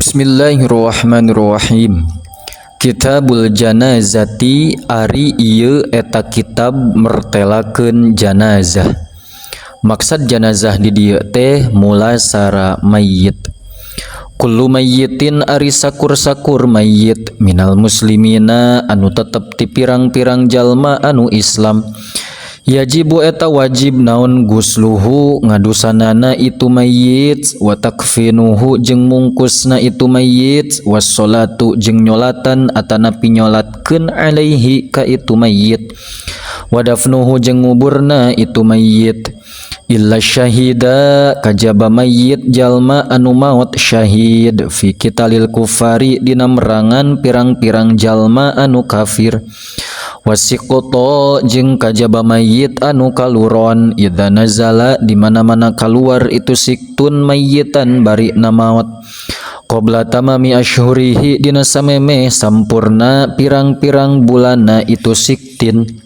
Bismillahirrahmanirrahim. Kitabul Janazati, ari ieu eta kitab mertelakeun janazah. Maksad janazah di dieu teh mulasara mayyit. Kullu mayyitin, ari sakur-sakur mayyit, minal muslimina, anu tetep ti pirang-pirang jalma anu Islam, yajibu, eta wajib naon, gusluhu, ngadusanana itu mayyit, wa takfinuhu, jeung mungkusna itu mayyit, wassalatu, jeung nyolatan atanapi nyolatkeun, alaihi, ka itu mayyit, wa dafnuhu, jeung nguburna itu mayyit, illa syahida, kajaba mayyit jalma anu maot syahid, fi qitalil kufari, dina merangan pirang-pirang jalma anu kafir, wasiqta, jeung kajaba mayyit anu kaluron, idza nazala, di mana-mana kaluar itu siktun, mayyitan, bari maot, qabla tamami asyhurihi, dina samemeh sampurna pirang-pirang bulanna itu siktin.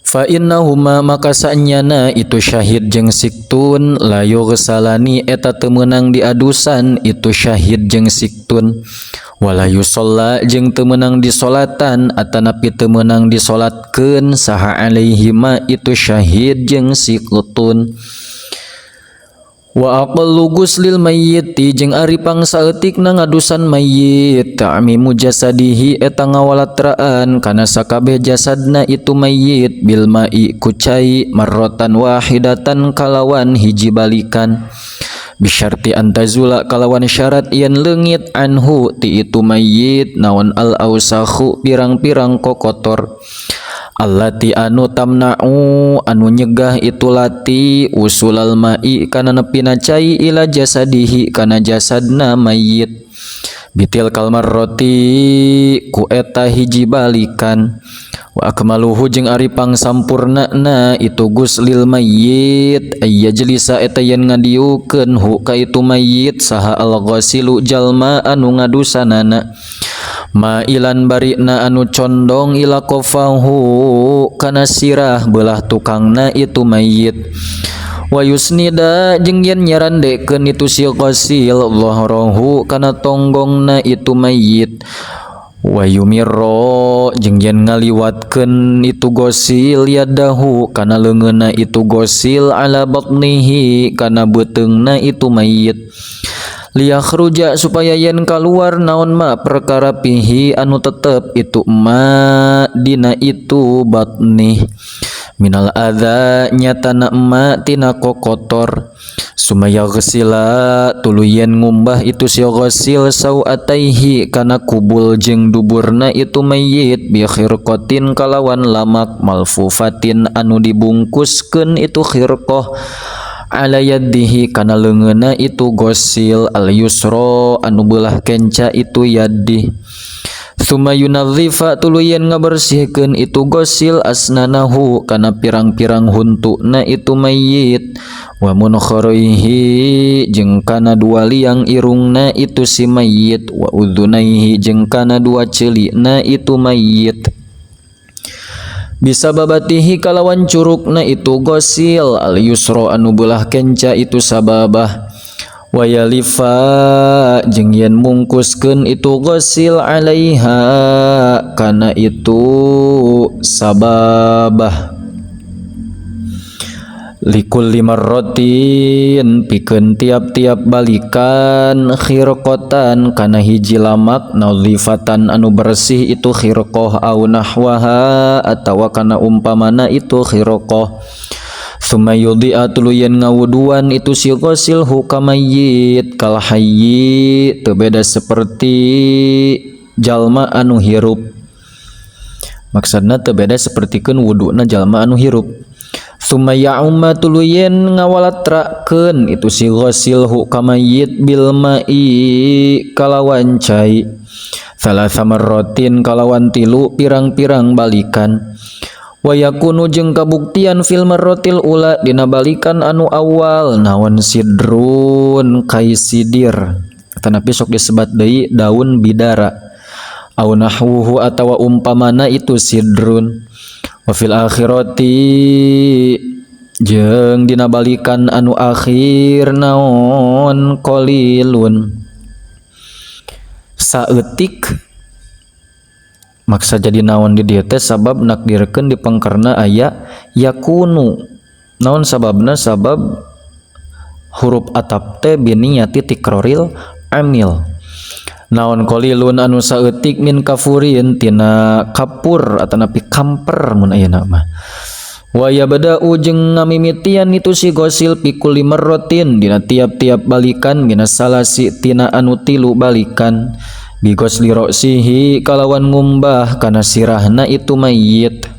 Fa innahuma, maka sanyana itu syahid jeung siktun, la yughsalani, eta teu meunang diadusan itu syahid jeung siktun, wala yusalla, jeung teu meunang disolatan atanapi teu meunang disolatkeun saha, alaihima, itu syahid jeung siktun. Wa aqallu guslil mayyiti, jeung ari pangsaeutikna ngadusan mayyit, ta'mimu jasadihi, eta ngawalatraan kana sakabeh jasadna itu mayyit, bil ma'i, ku cai, marratan wahidatan, kalawan hiji balikan, bisyarti antazula, kalawan syarat yen leungit, anhu, ti itu mayyit, naon, al ausakhu, pirang-pirang kokotor, allati, anu, tamna'u, anu nyegah itu lati, usulal ma'i, kana nepina cai, ila jasadihi, kana jasadna mayyit, bitilkal marroti, ku eta hiji balikan. Wa akmaluhu, jeung ari pangsampurnana itu guslil mayyit, ayyajlisa, eta yen ngadiukeun, hu, ka itu mayyit, saha al ghasilu, jalma anu ngadusanana, mailan, barina anu condong, ila qafahu, kana sirah belah tukangna itu mayyit, wa yusnida, jeung yen nyarandekeun itu si ghasil, dhahrahu, kana tonggongna itu mayyit, wa yumirro, jeung yen ngaliwatkeun itu ghasil, yadahu, kana leungeunna itu ghasil, ala batnihi, kana beuteungna itu mayyit, liyakhruja, supaya yen kaluar naon, ma, perkara, fihi, anu tetep itu ma dina itu batnih, minal adza, nyatana ma tina kokotor. Summa yaghsila, tuluy yen ngumbah itu si ghasil, sauataihi, kana kubul jeung duburna itu mayyit, bi khirqatin, kalawan lamak, malfufatin, anu dibungkuskeun itu khirqah, ala yadihi, kana leungeunna itu ghasil, al yusra, anu beulah kenca itu yadi. Summa yunadhifa, tuluy yen ngabersihkeun itu ghasil, asnanahu, kana pirang-pirang huntuna itu mayyit, wa munkharaihi, jeung kana dua liang irungna itu si mayyit, wa udzunaihi, jeung kana dua ceulina itu mayyit, bisababatihi, kalawan curukna itu ghasil, al yusra, anu beulah kenca itu sababah. Wayalifa, jeung yen mungkuskeun itu ghasil, alaiha, kana itu sababah, likulli marratin, pikeun tiap-tiap balikan, khirqatan, kana hiji lamak, nadhifatan, anu bersih itu khirqah, au nahwaha, atawa kana umpamana itu khirqah. Summa yudhi'a, tuluy yen ngawuduan itu si ghasil, hu, ka mayyit, kal hayyi, teu beda seperti jalma anu hirup. Maksudna teu beda sapertikeun wuduna jalma anu hirup. Summa ya'umma, tuluy yen ngawalatrakeun itu si ghasil, hu, ka mayyit, bil ma'i, kalawan cai, salasa marratin, kalawan tilu pirang-pirang balikan. Wa yakunu, jeung kabuktian, fil marratil ula, dina balikan anu awal, naon, sidrun, kai sidir, tanapi sok disebat deui daun bidara, au nahwuhu, atawa umpamana itu sidrun. Wa fil akhirati, jeung dina balikan anu akhir, naon, qalilun. Saeutik maksa jadi naon di dieu teh sabab nakdirkeun di pengkerna aya yakunu. Naon sababna? Sabab huruf atap teh biniyati tikroril amil. Naon qalilun anu saeutik min kafurin tina kapur atanapi kamper mun ayeuna mah. Wa yabda'u jeung ngamimitian itu si gosil pikul limarrotin dina tiap-tiap balikan minas salasi tina anu tilu balikan bigosli roksihi kalawan ngumbah kana sirahna itu mayit.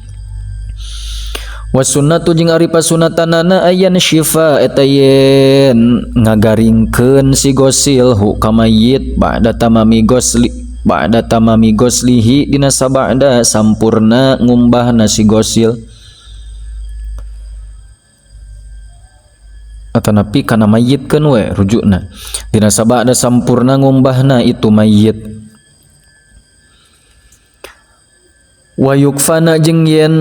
Wasunnatu jeung ari pasunatanana ayan syifa eta yen ngagaringkeun si gosil hu ka mayit ba'da tamami gosli ba'da tamami goslihi dina sabada sampurna ngumbahna si gosil atanapi kana mayit keun we rujukna dina sabada sampurna ngumbahna itu mayit. Wa yukfana jeung yen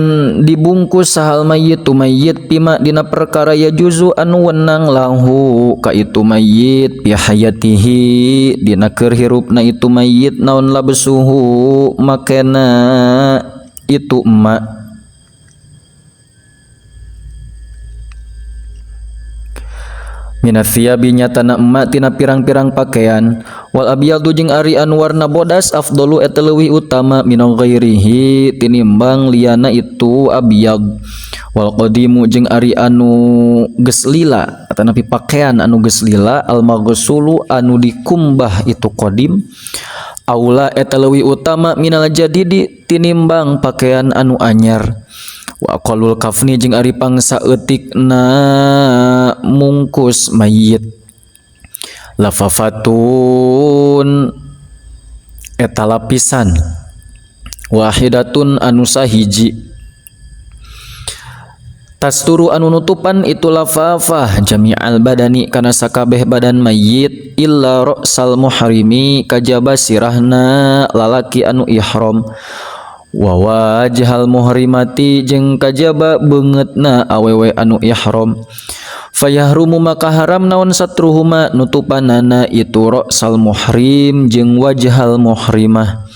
dibungkus sahal mayit tu mayit pima dina perkara ya juzu anu wenang lahu ka itu mayit pi hayatihi dina keur hirupna itu mayit naon labsuhu makena itu emak. Minathiyabi nyatana emak tina pirang-pirang pakaian wal abyadu jeung ari anu warna bodas afdalu eta leuwih utama minang ghairihi tinimbang liyana itu abyad. Wal qadimu jeung ari anu geus lila atanapi pakaian anu geus lila al maghsulu anu dikumbah itu qadim aula eta leuwih utama minal jadidi tinimbang pakaian anu anyar. Wa qalul kafni jeung ari pangsaeutikna mungkus mayit lafafatun eta lapisan wahidatun anu sahiji tasturu anu nutupan itu lafafah jami'al badani kana sakabeh badan mayit illa ra'sal muhrimi kajaba sirahna lalaki anu ihram wa wajhal muhrimati jeung kajaba beungeutna awewe anu ihram. Fayahrumu maka haram naon satruhuma nutupanana itu ra'sal muhrim jeung wajhal muhrimah.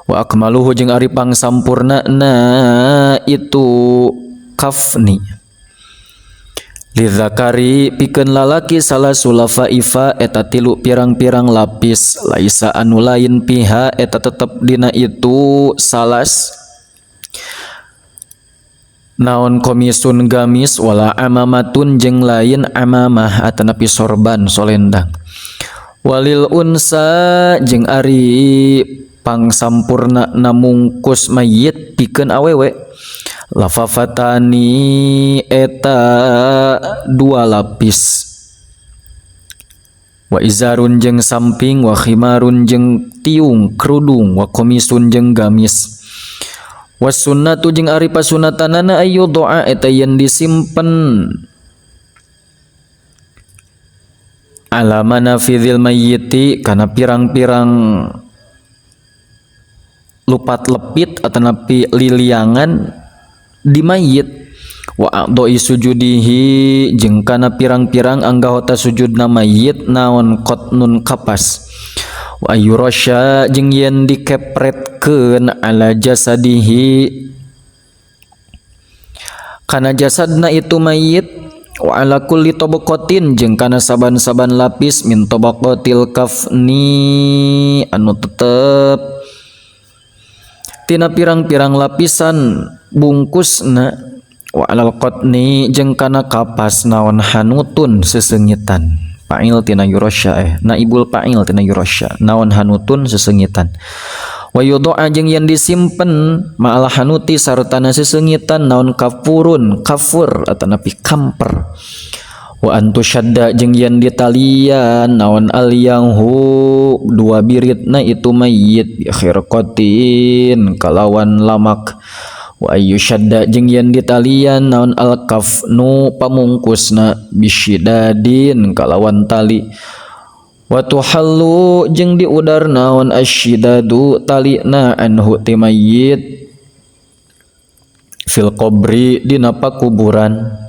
Wa akmaluhu jeung ari pangsampurnana itu kafni. Lidzakari pikeun lalaki salah sulafa ifa eta tilu pirang-pirang lapis laisa anu lain piha eta tetep dina itu salas naon komisun gamis wala amamatun jeung lain amamah atanapi sorban solendang. Walil unsa jeung ari pangsampurna namungkus mayit pikeun awewe lafafatani eta dua lapis wa izarun jeung samping wa khimarun jeung tiung kerudung wa komisun jeung gamis. Was sunnatu jeung ari pasunatanana ayu doa eta yen disimpen ala manafidhil mayyiti kana pirang-pirang lupat lepit atanapi liliangan di mayit wa a'doi sujudihi jeung kana pirang-pirang anggahota sujudna mayit naon qatnun kapas wa yurasya jeung yen dikepretkeun ala jasadihi kana jasadna itu mayit wa ala kulli tabaqatin jeung kana saban-saban lapis min tabaqatil kafni anu tetep tina pirang-pirang lapisan bungkusna wa alal qatni jeung kana kapas naon hanutun sesengitan fa'il tina yurasya naibul fa'il tina yurasya naon hanutun sesengitan wa yudu'a jeung yen disimpen ma'al hanuti sartana sesengitan naon kafurun kafur atanapi kamper wa antusyadda jeung yen ditalian naon aliyanghu dua biritna itu mayit bi khirqatin kalawan lamak wa ayyushadda jeung yen ditalian naon alkafnu pamungkusna bisyidadin kalawan tali wa tuhallu jeung diudar naon asyidadu talina anhu ti mayyit fil qabri dina pakuburan.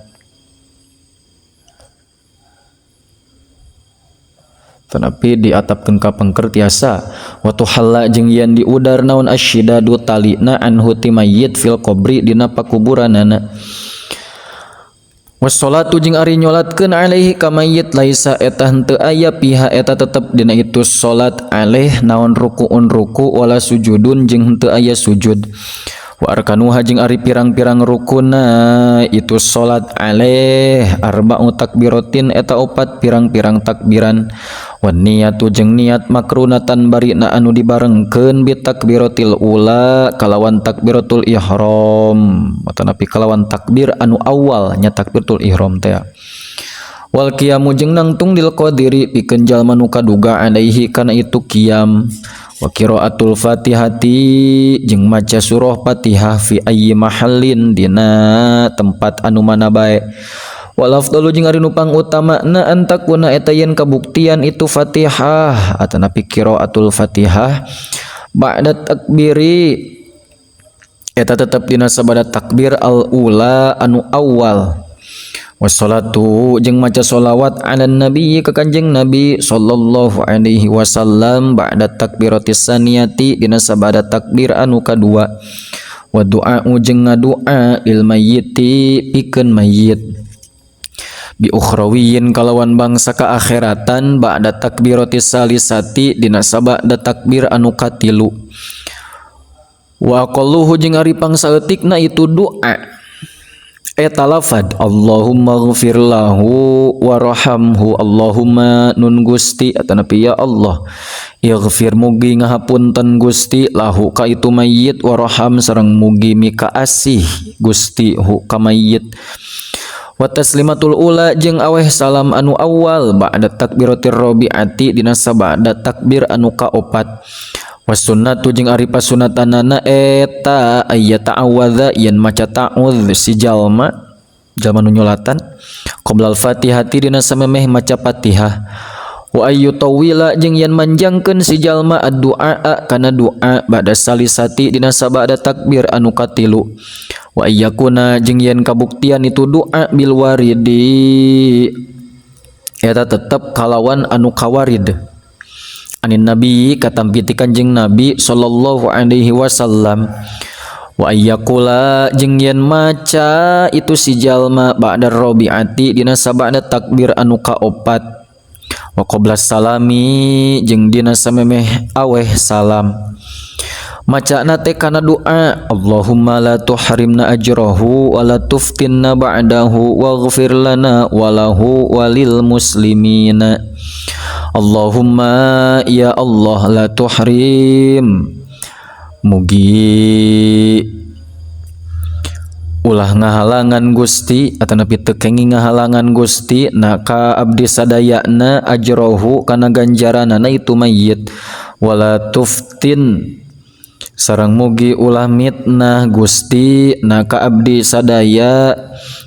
Tetapi diatapkeun ka pengker tiasa. Wa tuhalla jeung yen diudar naon asyidadu talina anhu ti mayyit fil qabri dina pakuburanana. Wassalatu jeung ari nyolatkeun alaihi ka mayyit laisa eta henteu aya piha eta tetep dina itu salat alaih naon rukuun ruku wala sujudun jeung henteu aya sujud. Wa arkanuha jeung ari pirang-pirang rukuna itu salat alaih arba'u takbiratin eta opat pirang-pirang takbiran. Wan niyatu jeung niat makrunatan barina anu dibarengkeun bi takbiratil ula kalawan takbiratul ihram atanapi kalawan takbir anu awal nya takbiratul ihram teh. Wal qiyamu jeung nangtung lil qadiri pikeun jalma nu kaduga alaihi kana itu qiyam. Wa qiraatul fatihati jeung maca surah Fatihah fi ayyi mahallin dina tempat anu mana bae. Wal afdalu jeung ari nu pangutamana antakuna eta yen kabuktian itu Fatihah atanapi qiraatul Fatihah ba'da takbiri eta tetep dina sabada takbir al ula anu awal. Wassalatu jeung maca sholawat ala nabi ka kanjeng Nabi sallallahu alaihi wasallam ba'da takbiratis saniyati dina sabada takbir anu kadua. Wa du'a jeung ngadua lil mayyiti pikeun mayyit bi ukhrawiyin kalawan bangsa ka akhiratan ba'da takbiratis salisati dina sabada takbir anu katilu. Wa aqalluhu jeung ari pangsaeutikna itu doa eta lafad Allahumma ghfir lahu warhamhu Allahumma nun Gusti atanapi ya Allah ighfir mugi ngahapunten Gusti lahu ka itu mayyit warham sareng mugi mika asih Gusti hu ka mayyit. Wa taslimatul ula jeung aweh salam anu awal ba'da takbiratir rabi'ati dina sabada takbir anu kaopat. Wasunnatu jeung ari pasunatanana eta aya ta'awadza yen maca ta'udz si jalma jalma nu nyolatan qoblal fatihati dina samemeh maca Fatihah. Wa ayyu tawila jeung yen manjangkeun si jalma addu'a kana doa ba'da salisati dina sabada takbir anu katilu. Wa ayyakuna jeung yen kabuktian itu doa bil waridi eta tetep kalawan anu kawarid anin nabi katampi ti kanjeng Nabi sallallahu alaihi wasallam. Wa ayyakula jeung yen maca itu si jalma ba'da rabi'ati dina sabada takbir anu kaopat. Wa qabla salami jeung dina samemeh aweh salam. Macana teh kana doa Allahumma la tuhrimna ajrahu wa la tuftinna ba'dahu waghfir lana walahu walil muslimina. Allahumma ya Allah la tuhrim mugi ulah ngahalangan Gusti atanapi teu kenging ngahalangan Gusti na ka abdi sadayana ajrohu kana ganjaranana itu mayyit wala tuftin sareng mugi ulah mitnah Gusti na ka abdi sadaya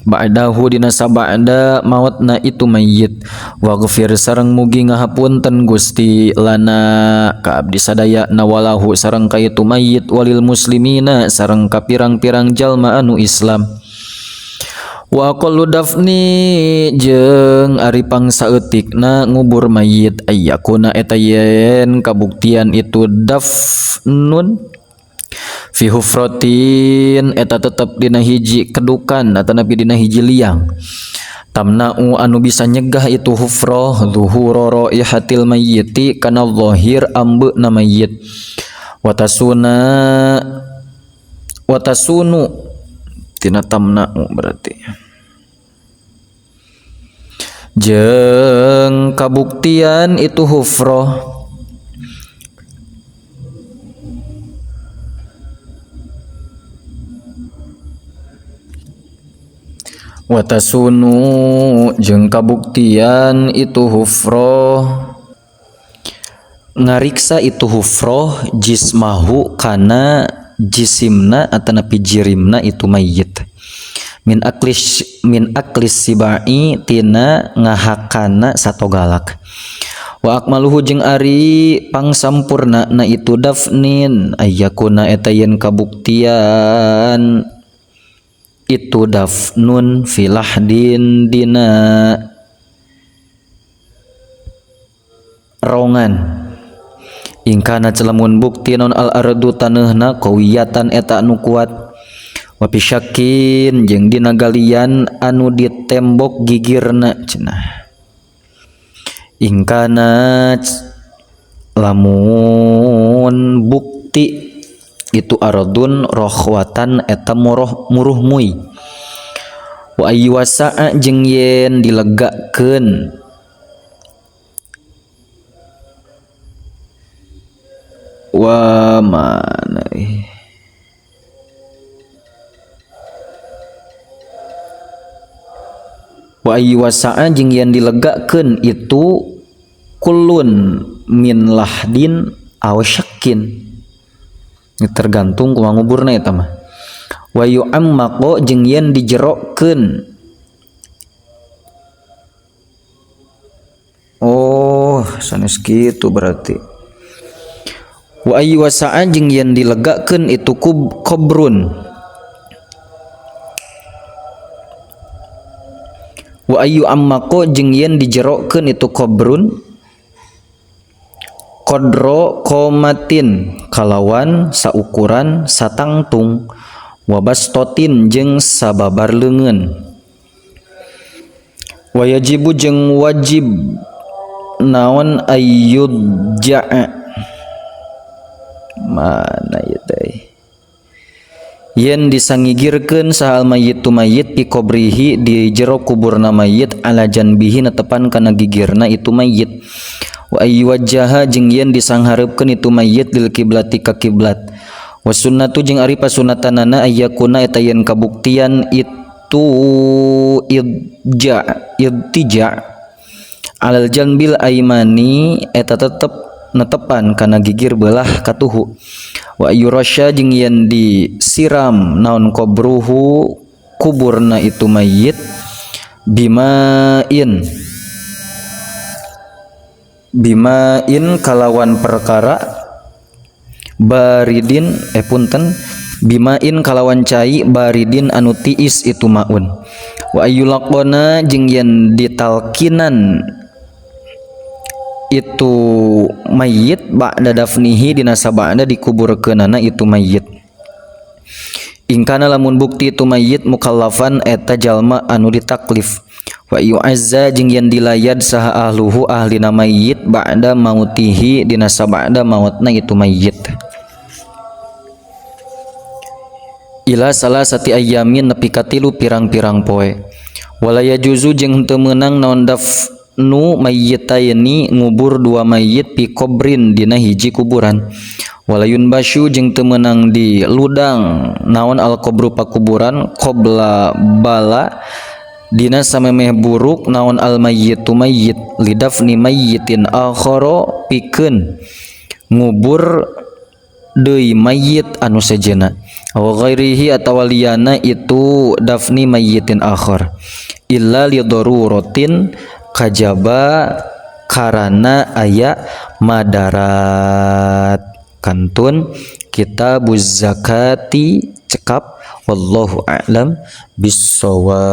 ba'dahu dina sabada mautna itu mayyit waghfir sareng mugi ngahapunten Gusti lana ka abdi sadaya nawalahu sareng ka itu mayyit walil muslimina sareng ka pirang-pirang jalma anu Islam. Wa aqallu dafni jeung ari pangsaeutikna ngubur mayyit ayyakuna eta yen kabuktian itu dafnun fi hufratin eta tetep dina hiji kedukan atanapi dina hiji liang tamna'u anu bisa nyegah itu hufrah zuhura raihatil mayyiti kana zahir ambeuna mayyit watasuna watasunu tina tamna'u berarti jeung kabuktian itu hufrah watasunu jeung kabuktian itu hufroh ngariksa itu hufroh jismahu kana jisimna atanapi jirimna itu mayyit min aklis sibai tina ngahakana satogalak. Wa akmaluhu jeung ari pangsampurna na itu dafnin ayyakuna eta yen kabuktian itu dafnun filahdin dina rongan. Ingkana celamun bukti non al ardu taneuhna qawiyatan eta anu kuat wa pisyakin jeung dina galian anu ditembok gigirna cenah. Ingkana lamun bukti itu ardun rohwatan eta muruh mui wa ayyuwasa'a jeung yen dilegakeun wa mana wa ayyuwasa'a jeung yen dilegakeun itu kullun min lahdin aw syakkin, tergantung kumaha nguburna eta mah. Wa yu'ammaqo jeung yen dijerokeun, oh sanes kitu berarti. Wa ayyuwasa'a jeung yen dilegakeun itu qabrun wa ayyu ammaqo jeung yen dijerokeun itu qabrun qadra qomatin kalawan saukuran satangtung wa bastotin jeung sababar leungeun. Wa yajibu jeung wajib naon ayyudja'a mana ieu teh yen disangigirkeun sahal mayit tu mayit pi qabrihi di jero kuburna mayit ala janbihi netepan kana gigirna itu mayit. Wa ayyuwajjaha jeung yen disanghareupkeun itu mayit lil kiblati ka kiblat. Wa sunnatu jeung ari pasunatanana ayyakuna eta yen kabuktian itu idtija alal janbil aimani eta tetep netepan kana gigir belah katuhu. Wa yurasya jeung yen disiram naon qabruhu kuburna itu mayit bimain bimain kalawan perkara baridin punten bimain kalawan cai baridin anu tiis itu maun. Wa ayyulaqona jeung yen ditalkinan itu mayit ba'da dafnihi dina sabada dikuburkeunana itu mayit. Ingkana lamun bukti itu mayit mukallafan eta jalma anu ditaklif. Wa yu'azza jeung yen dilayad saha ahluhu ahlina mayit ba'da mautihi dina sabada mautna itu mayit. Ila salasati ayyamin nepi ka tilu pirang-pirang poe. Wala yajuzu jeung henteu meunang naon daf nu mayyitaini ngubur dua mayit pi qabrin dina hiji kuburan. Walayun basyu jeung teu meunang di ludang naon al qabru pakuburan qabla bala dina samemeh buruk naon al mayyitu mayyit lidafni mayyitin akhara pikeun ngubur deui mayyit anu sejenna aw ghairihi atawa liyana itu dafni mayyitin akhar illa li daruratin kajaba karana aya madarat. Kantun kitabuz zakati cekap, wallahu a'lam bissawab.